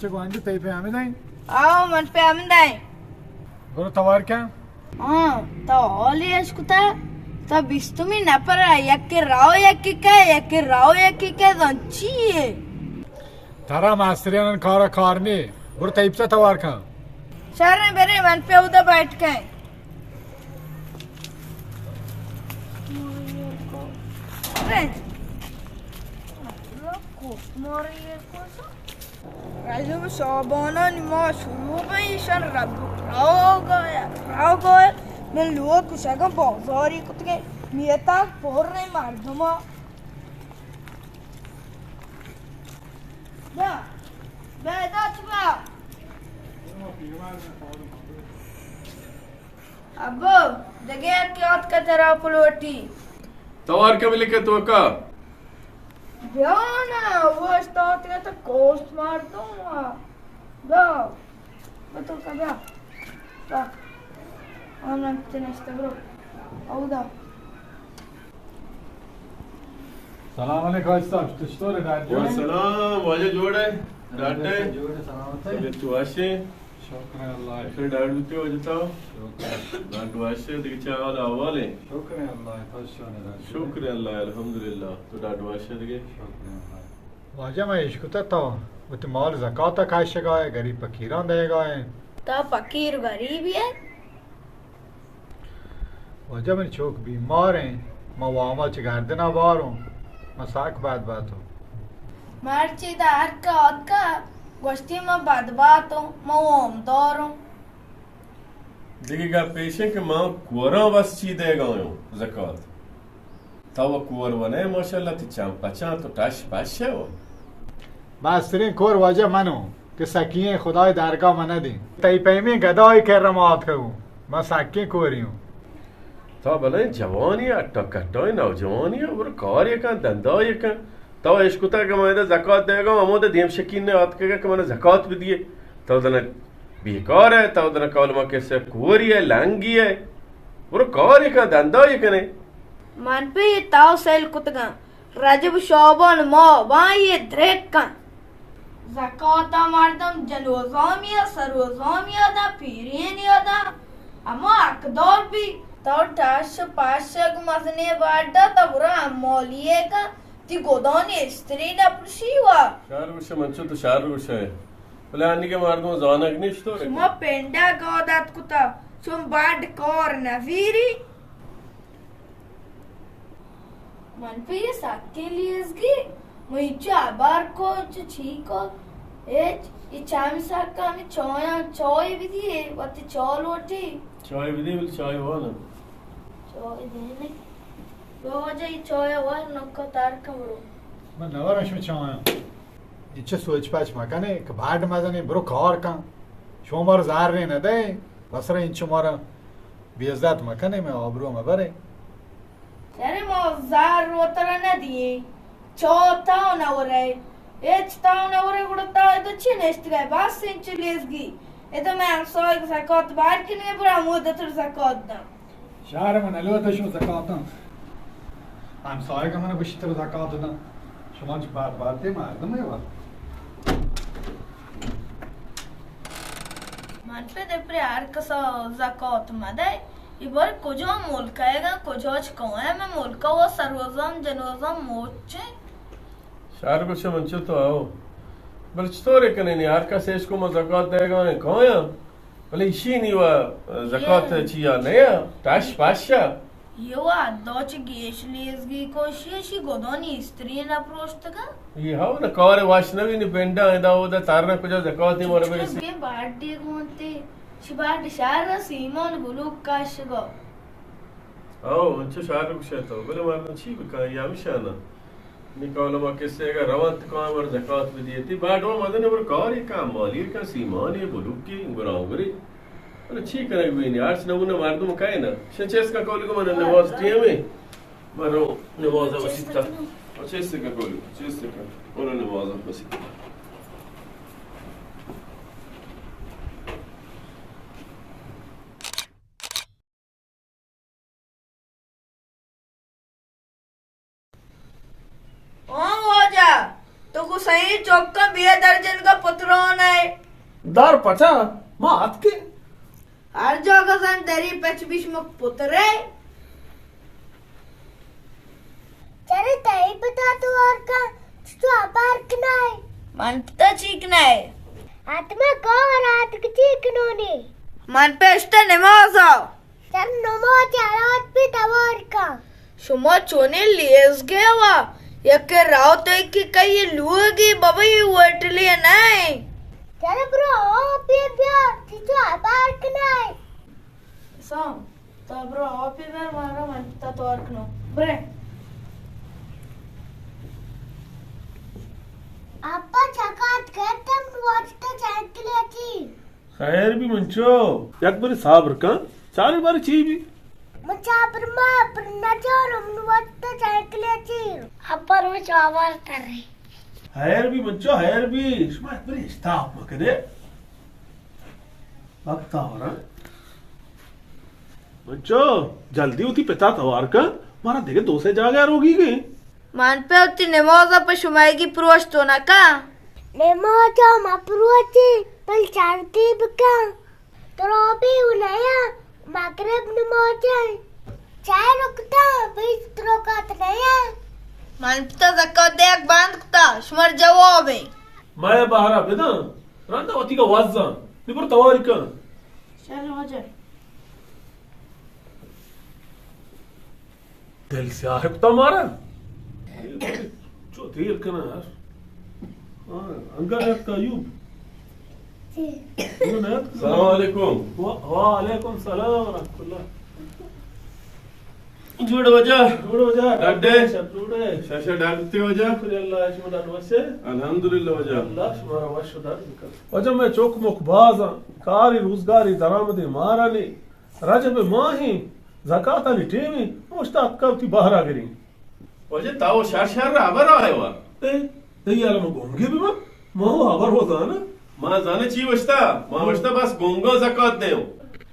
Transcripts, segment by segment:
چہ گوانجو تئی پہ ہمیں دائیں؟ آؤ، من پہ ہمیں دائیں۔ برو توار کن۔ ہاں، تو حالی اش کتا، تو بیستمی نفر ء، یکی راو یکی کہ، یکی راو یکی کہ، زن چی ئے؟ ترا مسترین کارا کار نی، برو تئی پسا توار کن۔ شر برے، من پہ اودا بیٹھ کن۔ رجب شعبانانی ماہ شروع بہ ایشان رب راہ گایا، راہ گایا۔ من لوگ کشگا بازاری کتگے، میتاگ پر مردما۔ بیا، بیا ادا چبا۔ ابو، دگہ یکے آتکہ ترا پلوٹی۔ توار کن بلے کہ توکا۔ بیا نا، وہ اشتاتگہ تو کوست مردم۔ بیا، بیا توکا بیا۔ بیا۔ آنان چہ نشتہ برو۔ اودا۔ سلام علیکم حاج صاحب، چطور ہے ڈاکٹر؟ وعلیکم سلام، واجہ جوڑ ہے؟ ڈاکٹر ہے؟ جوڑ ہے، سلامت ہے؟ طبیعت تو وش ہے؟ شکر اللہ۔ شکر ڈاکٹر بوتے واجہ صاحب؟ شکر۔ ڈاکٹر وش ہے، دیگہ چا حال احوال ہے؟ شکر اللہ، تو شکر ہے ڈاکٹر۔ شکر اللہ، الحمدللہ۔ تو ڈاکٹر وش ہے دیگہ؟ شکر اللہ۔ واجہ من اشکتا تو وتی مال زکاتا کشگا ہے، غریب فقیران دیگا ہے۔ تا فقیر غریبی ہے؟ واجہ منی چوک بیمار ایں، من واما چہ گردنا باروں، من سک بدبہتوں۔ مرچی دا ہر کہ آتکہ گوشتی من بدبہتوں، من وامداروں۔ دگہ گپ ایش ایں کہ من کوراں بس چی دیگا آیوں زکات۔ تو و کور و نئے ماشاءاللہ، تی چم پچاں تو ٹش پش ئے و۔ مستریں کور واجہ منوں کہ سکیں خدای درگاہ من ندیں۔ تئی پیمیں گدای کرا ما آتکگوں، ما سکیں کوری اوں۔ تو بلے جوانی، اٹا کٹای نوجوانی، برو کارے کن، دندائے کن۔ تو اشکتا کہ من ادا زکات دیگا، ہمودا دیم شکین نے آتکگا کہ من زکات بدیے۔ تو دنا بیکار ئے، تو دنا کول ما کسے کوری ئے، لنگی ئے۔ برو کارے کن، دندائے کنے۔ من پہ اے تاو سیل کتگاں۔ رجب شعبان ماہ باں اے درک کن۔ زکاتا مردم جنوزامی ء سروزامی ء داں، پیرینی ء داں، ہما حقدار بی۔ تو ٹش پشگ مزنیں بڈ ء، تو برو حمالی ء کن، تی گدانی استری نہ پرشی وا۔ شر گوشے منچو تو شر گوشے۔ بلے انیگہ مردم زانگ نیست تو۔ شما پنڈگ عادت کتا، شما بڈ کار نزیری۔ من پہ اے سکیں لیزگی، من انچو ہبر کو، انچو چی کو، ہچ، اے چمی سکا ہمیں چایاں، چائے بدیے، وتی چا لوٹی۔ چائے بدی، بل چائے وانم۔ چائے دینے۔ بیا واجہ، اے چائے وار نکا ترکم برو۔ من نوارم شما چایاں۔ انچو سوچ پاچ مکنے کہ بڈ مزنے، برو کار کن۔ شما مارا زر نہ دے، بسرا انچو مارا بے عزت مکنے، مئے آبرو مبرے۔ یعنی ما زر وترا نہ دیے، چا تاو نہ ورے، ہچ تاو نہ ورے، گڑا تا ادا چی نشتگے؟ بس انچو لیزگی۔ ادا مئے ہمسایگ زکات بار کنگے، برا ہمودا تر زکات داں۔ شہر من الوت شو زکاتاں۔ ہمسایگ من گوشی تر زکات داں۔ شما چہ بات باتے مردم ئے وا۔ من پہ دپرے ہر کسا زکات مدئے۔ اے بارے کجام ملک ئیگاں، کجا چہ کایاں؟ مئے ملکا و سروزان جنوزان موچیں۔ شر گوشے منچو تو آؤ۔ بلے چطورے کنے نی، ہر کس ایش کو ما زکات دیگا ہیں، کایاں؟ بلے ایشی نی و زکات چیا نیا، ٹش پش۔ یہ و حدا چہ گیش لیزگی کو، اشی، اشی گدانی استری نہ پروشتگا۔ یہ ہاو نہ کار واش نہ بی نی، پنڈا ادا اودا تر نہ کجا زکاتی مارا برسی۔ بے باڈی گونتے، چی باڈی شہر سیمان بلوک کشگا۔ ہاو، انچو شہر گوشے تو، بلے مردم چی بکن، یہ ہمیشہ نہ۔ نی کالما کسے اگہ رونت کاں مر زکات بدیے۔ تی باڈو مزن بر کاری کن، مالی کن، سیمانی، بلوکی، گراوری۔ بلے چی کنگ بینی؟ ہرچ نمونہ مردم کئے نا۔ شن چیز کا کولگو من نماز ٹیم ہے۔ مرو نماز وسیتا۔ چیز کا کولگو، چیز کا۔ مرو نماز وسیتا۔ ہاں واجہ، تو کو صحیح چکاں بیا در جنگا پتران ئے۔ در پچا ما اتکیں۔ ہر جاگہ زن دری پچ بیش مک پترے۔ چرے تئی پتا توار کن، چو ہبر کنائے؟ من پتا چی کنائے؟ اتما کار آتک چی کنونی؟ من پیشتا نمازا۔ چر نماز حالات بھی توار کن۔ شما چونیں لیزگے وا، یکے راوتے کہ کئی لوگی ببئی ہوٹلے نئے۔ چل برو، آپے بیار، چچو ہبار کنائے۔ سام، تا برو آپے بیار، مارا من تا توار کنو۔ برے۔ آپا چکات کرتم واسطہ سائیکل اچی۔ خیر بی منچو، یک بری صبر کن، چارے باری چی بی؟ من صبر ما پر نہ چارم، من وقت سائیکل چیر۔ اپر میں چاور کرے۔ خیر بی منچو، خیر بی، شما یک بری اشتاپ مکنے۔ وقت آورا۔ منچو، جلدی وتی پتا توار کن، مارا دگہ دو سے جاگہ روگی گئے۔ من پہ وتی نماز ء پہ شمئیگی پروش تو نہ کن۔ نماز ء مہ پروشی، بل چارتی بکن۔ ترا بھی و نیا، مغرب نماز ء چار رکتا، بیست رکعت نیا۔ من پتا زکات دیگ بند کتا، شمار جواب ہے۔ مئے بہرا بدن، رندا وتی کا وزن، نبر تواری کن۔ چل واجہ۔ دل سیاہ کتا مارا۔ چو دیر کنا یار۔ ہاں، انگا نیت کا ایوب۔ انگا نیت کا۔ السلام علیکم۔ و-، وعلیکم السلام ورحمۃ اللہ۔ جوڑ واجہ۔ جوڑ واجہ۔ ڈڈے۔ شپ جوڑے۔ شاشا ڈڈتے واجہ۔ شکر اللہ، شما ڈڈ وشے۔ الحمدللہ واجہ۔ اللہ شمارا وش و ڈڈ بکن۔ واجہ میں چوک مک بازاں، کاری روزگاری درآمدے مارا نے۔ رجب ماہیں، زکاتانی ٹیمیں، اوشتا اتکا وتی بہرا گریں۔ واجہ تاو شر شر ہبر آئے وا۔ اے، تئی حالا ما گونگے ببا، ما ہو ہبر ہو زانا۔ ما زانا چی وشتا؟ ما وشتا بس گونگا زکات دیو۔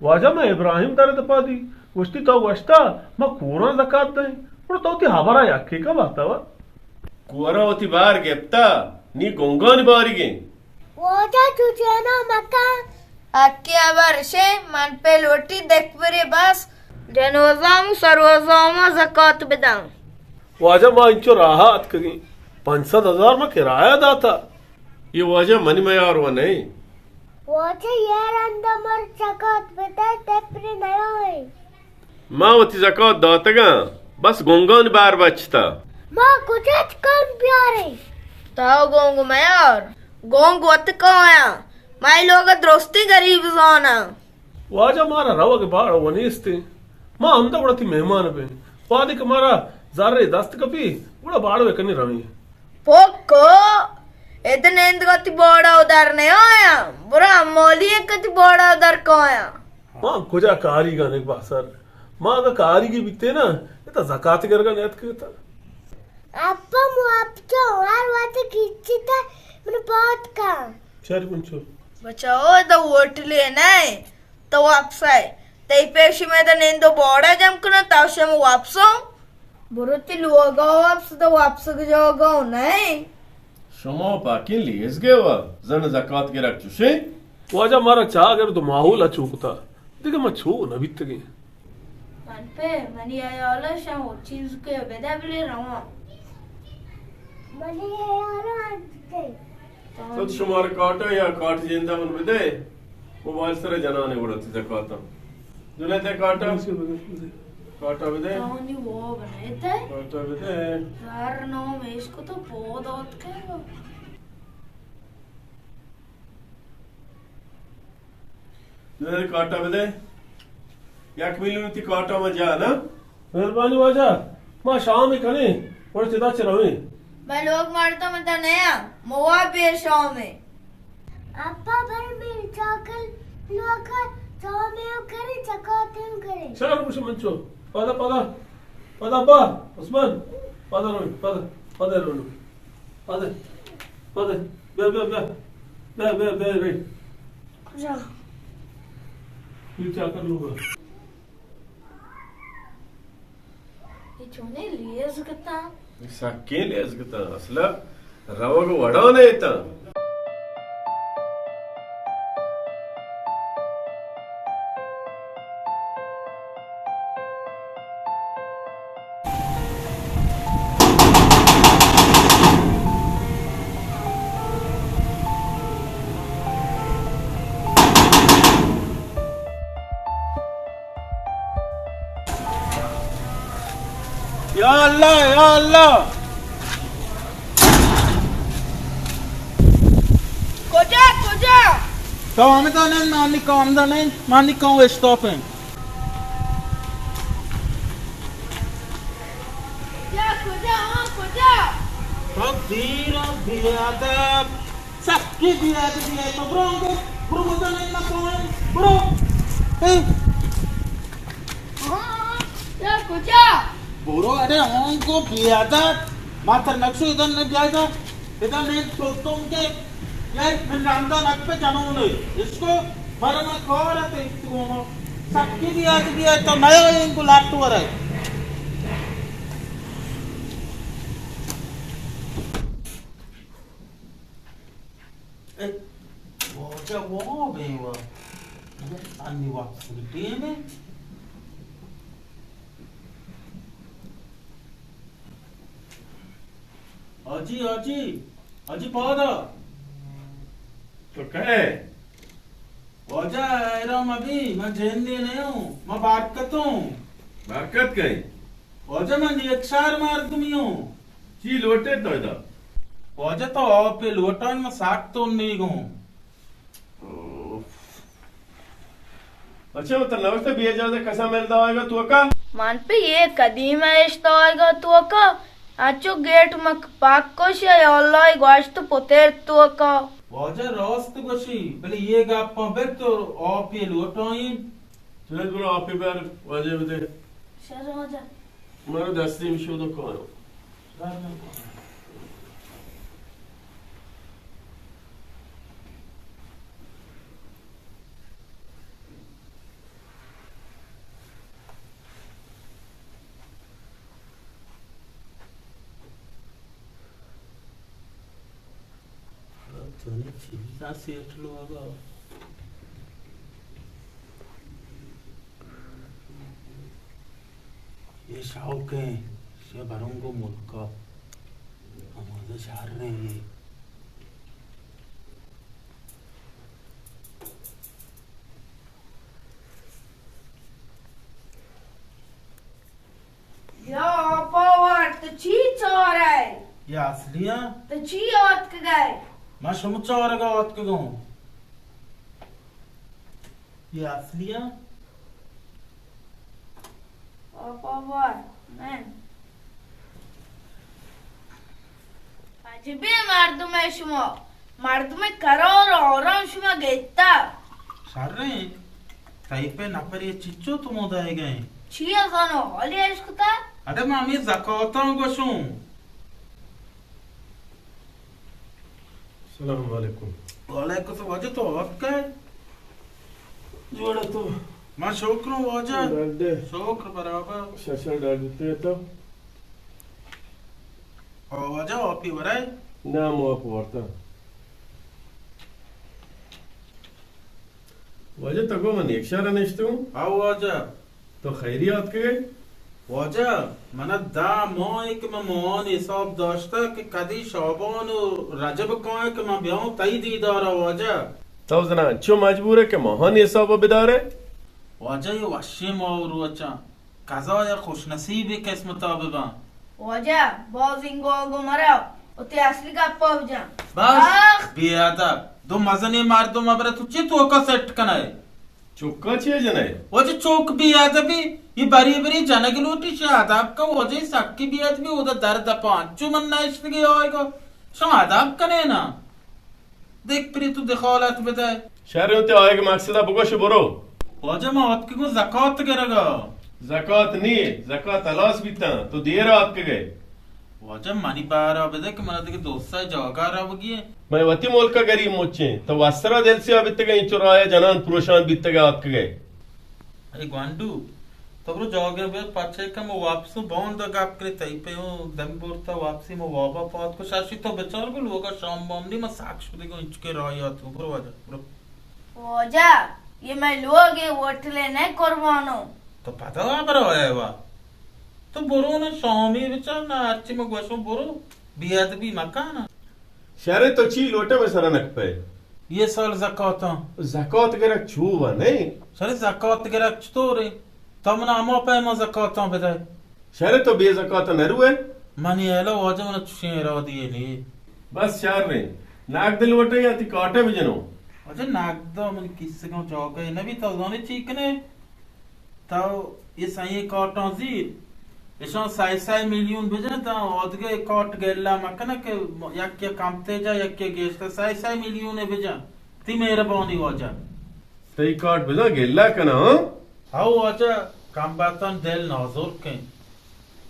واجہ ما ابراہیم در دپا دی، گوشتی تو وشتا، ما کوراں زکات دیں۔ اور تو تی ہبرا یکی کا بہتا وا۔ کورا وتی بار گپتا، نی گونگانی باریگیں۔ واجہ چو چینا مکن۔ اکی ہبر شے، من پہ لوٹی دکھ برے بس۔ جنوزام و سروزام زکات بدن۔ واجہ ما انچو راہ اتکگیں، پنچ سد ہزار ما کرایہ داتا۔ یہ واجہ منی میار و نہیں۔ واجہ یہ رندا مر زکات بدے تپری نیائیں۔ ما وتی زکات داتگاں، بس گونگانی بار بچتا۔ ما کجا چکان بیاریں؟ تو گونگ میار، گونگ وت کایاں، مئے لوگ درستی غریب زاناں۔ واجہ مارا روگ باڑ و نیستیں، ما ہمدا گڑا تی مہمان بیں۔ وہدے کہ مارا زرے دست کپی، گڑا باڑ و کنی رویں۔ پوکو، اد نندگا تی باڑا و در نیایاں، برا مولی کتی باڑا و در کایاں۔ ما کجا کاریگاں نگبہ سر؟ ما اگاں کاریگی بیتیں نا، اتا زکات گرگا نیتکگتا۔ اپا مو اپچو ہر وقت کیچی تا من پوت کا۔ شر پنچو۔ بچاؤ، ادا ہوٹلے نہ، تو واپس آئے۔ تئی پیشی میں دا نیندو بوڑا جم کنا، تا شم واپسو۔ برو تی لوگا واپس، دا واپس جاگا نہ۔ شما پاکیں لیزگے و زن زکات گرگ چوشیں؟ واجہ مارا چاگرد و ماحول ء چو کتا، دگہ ما چو نہ بیتگیں۔ من پہ منی ہیال ء شاں ہر چیز کہ بدہ بلے رواں۔ منی ہیال ء انت کہ تو شمار کاٹا یا کاٹ جیندہ من بدے، موبائل سر جنانے وڑا تی زکاتا۔ جنید کاٹا۔ کاٹا بدے۔ تو نی وہ بنائے تے۔ کاٹا بدے۔ زار نو میش کو تو پود آت کے۔ نظر کاٹا بدے۔ یک میلیون تی کاٹا ما جا نا۔ مہربانی واجہ، ما شام کنیں، اور چدا چہ رویں۔ میں لوگ مارتا متا نیا، موا بیر شام ہے۔ اپا بر میر چاکل لوگ شام ہے کرے، چکاتے کرے۔ شہر کچھ منچو، پدا پدا۔ پدا با، عثمان، پدا روی، پدا، پدا روی۔ پدا، پدا، بیا، بیا، بیا۔ بیا، بیا، بیا، بیا۔ کجا؟ یہ کیا کر لوں گا؟ یہ چونے لیز کتا؟ یہ سکے لیز کتا، اصلا۔ روگ وڑا نیتاں۔ یا اللہ، یا اللہ۔ کجا، کجا؟ تو ہمدا نہ، من نکاں، ہمدا نہ، من نکاں، اسٹاپ ایں۔ کجا، کجا، ہاں، کجا؟ تو دیر ءُ بے ادب۔ سکی بے ادبی ئے تو، برو انگو، برو، برو، نہ، نہ، تو، برو۔ اے۔ ہاں، یا کجا؟ برو، اڑے انگو بے ادب۔ ما تر نقشو ادن نہ بیایتا۔ ادن نہ تو تم کے، یا من رندا نک پہ جنون ہے۔ اس کو مرنا کار ہے تو، سکی بے ادبی ئے تو، نیا انگو لاٹو ورے۔ اے، واجہ واب ایں وا۔ انی وقت ٹیم ایں۔ حاجی، حاجی، حاجی پادا۔ تو کئے؟ واجہ حیران مبی، من جندے نہ اوں، من برکت اوں۔ برکت کئے؟ واجہ من یک شہر مردمی اوں۔ چی لوٹے تو ادا؟ واجہ تو آپے لوٹائیں، من سک تنیگ اوں۔ اچھا، من ترا نوشتہ بے اجازت کسا مل دائیگا توکا؟ من پہ یہ قدیم اشتائیگا توکا، اچو گیٹ مک پاک کش یا اللہ گوشت پتر توکا۔ واجہ راست گوشی، بلے یہ گپاں بر تو آپے لوٹائیں۔ چلے برو آپے بر، واجہ بدے۔ شر واجہ۔ مرو دستی مشودو کارو۔ تو نے چیزاں سیٹ لوگا۔ یہ شوق ہے، شے برونگو ملکا۔ ہمارے شہر رہے۔ یا آپا وار، تو چی چارئے؟ یا اصلی ہاں۔ تو چی آتکگئے؟ ما شما چارگا آتکگوں۔ یا اصلی ہاں۔ آپا وار، من۔ عجبیں مردمے شما، مردمے قرار و آرام شما گیتا۔ شریں، تئی پہ نفر یہ چچو تو مودائے گئے۔ چی ازانو حالی اشکتا؟ اڑے ما ہمیں زکاتاں گوشوں۔ السلام علیکم۔ وعلیکم السلام۔ واجہ تو آتکئے؟ جوڑ ئے تو؟ من شکر اوں واجہ۔ ڈڈ ئے؟ شکر برابر۔ ششر ڈڈ بیتئے تو؟ او واجہ آپی ورئے؟ نہ، ما آپ ورتا۔ واجہ تو گوں من یک شہر نشتوں؟ او واجہ۔ تو خیری آتکگئے؟ واجہ، من دہ ماہ کہ من ماہان حساب داشتہ کہ کدی شعبان و رجب کائیں کہ من بیاؤں تئی دیدارا واجہ۔ تو زنا انچو مجبور ئے کہ ماہان حساب بدارئے؟ واجہ، یہ وشیں ماہ و روچاں، قضا یا خوش نصیبی قسمتا بباں۔ واجہ، باز انگو آنگو مرو، و تی اصلی گپا بجن۔ بس، آخ! بے ادب۔ دو مزنیں مردم ابرے تو چی توکا سیٹ کنئے؟ چکا چے جنئے؟ واجہ چک بے ادبی، یہ بری بری جنگ لوٹی، شے ادب کا واجہ، سکی بے ادبی، اودا در دپا انچو من نشتگی آئیگا۔ شما ادب کنے نا۔ دیکھ پری تو دخالت بدئے۔ شر انت، آئیگ مقصد بگوش برو۔ واجہ ما آتکگوں زکات گرگا۔ زکات نی، زکات ہلاس بیتاں، تو دیر آتکگئے۔ واجہ منی بارا بدئے کہ منا دگہ دوستا جاگا روگی ایں۔ مئے وتی ملک ء گریب مچیں، تو وسرا دل سیاہ بیتگئے، انچو راہ ء جنان پروشان بیتگئے آتکگئے۔ اے گوانڈو، تو برو جاگہ بیا، پچے کہ ما واپس باندا گپ کرے، تئی پہ اوں دم برتا واپسی ما وابا پاد کو۔ شاشی تو بچار گو لوگا شام بام نی، ما ساک شدگوں انچکے راہی آتوں۔ برو واجہ، برو۔ واجہ، یہ میں لوگ ہے، ہوٹلے نہ قربانو۔ تو پتہ وا برو ہے وا۔ تو برو نہ شامی بچار نہ ہرچی ما گوشوں برو، بے ادبی مکانا۔ شرے تو چی لوٹے میں سرا نکپے؟ یہ سال زکاتاں۔ زکات گرک چو و نہیں؟ شرے زکات گرک چطورے؟ تو منا ہما پیما زکاتاں بدے۔ شرے تو بے زکات نہ روئے؟ منی اہلا واجہ منا چشیں ارادی ہے نہیں۔ بس شر رے، ناگ دل وٹے یا تی کاٹے بجنو۔ واجہ ناگ دا من کسگاں جاگہ نبی، تو زانے چی کنے؟ تو یہ سائیں کاٹاں زیر، اشاں سائے سائے میلیون بجن، تا آدگہ کاٹ گلہ مکنہ کہ یک یک کمتے جا، یک یک گیشتر، سائے سائے میلیون بجن۔ تی مہربانی واجہ۔ تئی کاٹ بزاں گلہ کناں، ہاں؟ ہاو واجہ، کم باتاں دل نازرکیں۔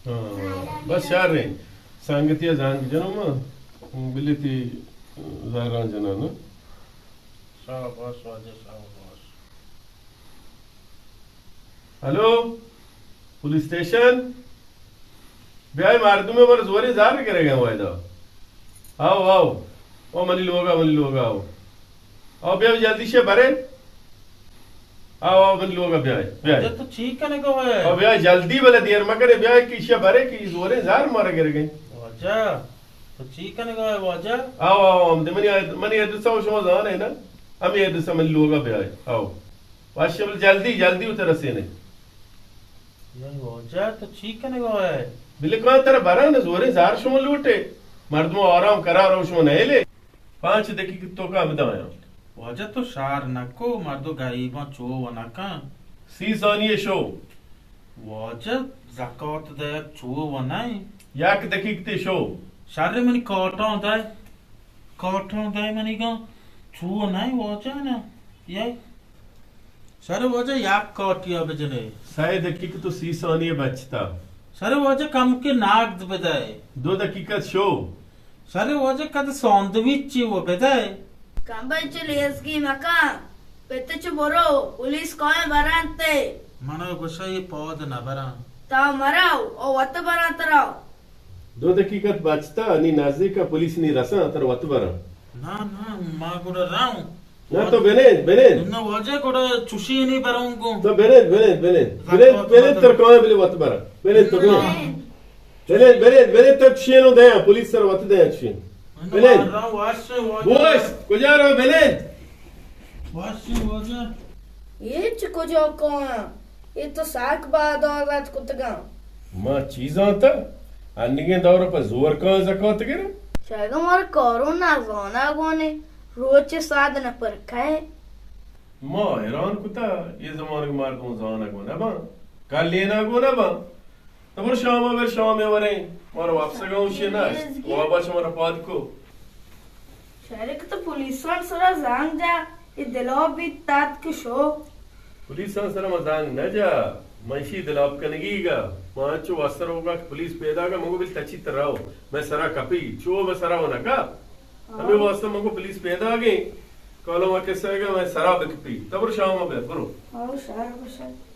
ہاں، بس شر رے۔ سنگتی زنگ جنوں ما، بلی تی زہران جناں نا۔ شاباش واجہ، شاباش۔ Hello, police station? بیائے، مردمے مر زوریں زار گرگ ءَ وایدا۔ آؤ، آؤ۔ او منی لوگا، منی لوگا آؤ۔ آؤ، بیائے جلدی شے برے۔ آؤ، آؤ، منی لوگا بیائے، بیائے۔ اچھا، تو چی کنگا ہے؟ آؤ، بیائے جلدی، بلے دیر مکنے، بیائے کہ ایشا برے کہ زوریں زار مارا گرگ ءَ۔ واجہ، تو چی کنگا ہے واجہ؟ آؤ، آؤ، ہم دے منی، منی ایڈریس آؤ شما زانے نا۔ ہمیں ایڈریس منی لوگا بیائے۔ آؤ۔ واشے بل جلدی، جلدی اتر رسینے۔ اے واجہ تو چی کنگا ہے؟ بلے کاں ترا براں نہ زوریں زار شما لوٹے۔ مردم آرام قرار او شما نہ لے۔ پانچ دقیقہ تو کا بدایاں۔ واجہ تو شار نکو، مردو غریباں چو و نکن۔ سی ثانیہ شو۔ واجہ زکات دے چو و نئے۔ یک دقیقہ تے شو۔ شر منی کاٹاں دے۔ کاٹاں دے منی گاں چو نئے واجہ نا۔ یہ سر واجہ یک کاٹیا بجنے۔ سئے دقیقہ تو سی ثانیہ بچتا۔ سر واجہ کم کے ناگد بدئے۔ دو دقیقہ شو۔ سر واجہ کد ساندویچ چی و بدئے۔ کم بچ لیزگی مکن۔ پت چ برو، پولیس کائیں برانتے۔ منا گوشہ یہ پاد نہ بران۔ تا مرو، او وت بران ترا۔ دو دقیقہ بچتا، نی نزدیک پولیس نی رسان، تر وت بران۔ نا، نا، ما گڑا راؤں۔ نا، تو بنند، بنند۔ نا، واجہ گڑا چوشی نی براؤں گوں۔ تو بنند، بنند، بنند۔ بنند، بنند، تر کائیں بلے وت برا۔ بنند، تو بنند۔ بنند، بنند، بنند، تر چشینو دیاں، پولیس تر وت دیاں چشین۔ بنند۔ واش، واجہ۔ بوش، کجا رو بنند؟ واش، واجہ۔ یہ چ کجا کائیں؟ اے تو ساک بادولت کتگاں۔ ما چیزاں تا انگیں دور پہ زور کاں زکات گرے۔ شاید مار کارو نہ زانا گونے، روچ ساد نہ پر کھائے۔ ما حیران کتا، یہ زمانگ مردم زانا گو نہ باں، کلینا گو نہ باں۔ تو بر شام بر شام وریں، مار واپس گاؤں شے نہ، وابا شما پاد کو۔ شرک تو پولیسان سرا زانگ جا، اے دلو بیت تات کہ شو۔ پولیسان سرا ما زانگ نہ جا، من ایشی دلاپ کنگی گا۔ ما انچو واسطہ روگا کہ پولیس پیدا گا، من گو بل تچی تراو، میں سرا کپی، چو میں سرا و نکا۔ ہمیں واسطہ من گو پولیس پیدا گے، کالو ما کسے گا، میں سرا بکپی۔ تبر شام بے، برو۔ او شر بشر۔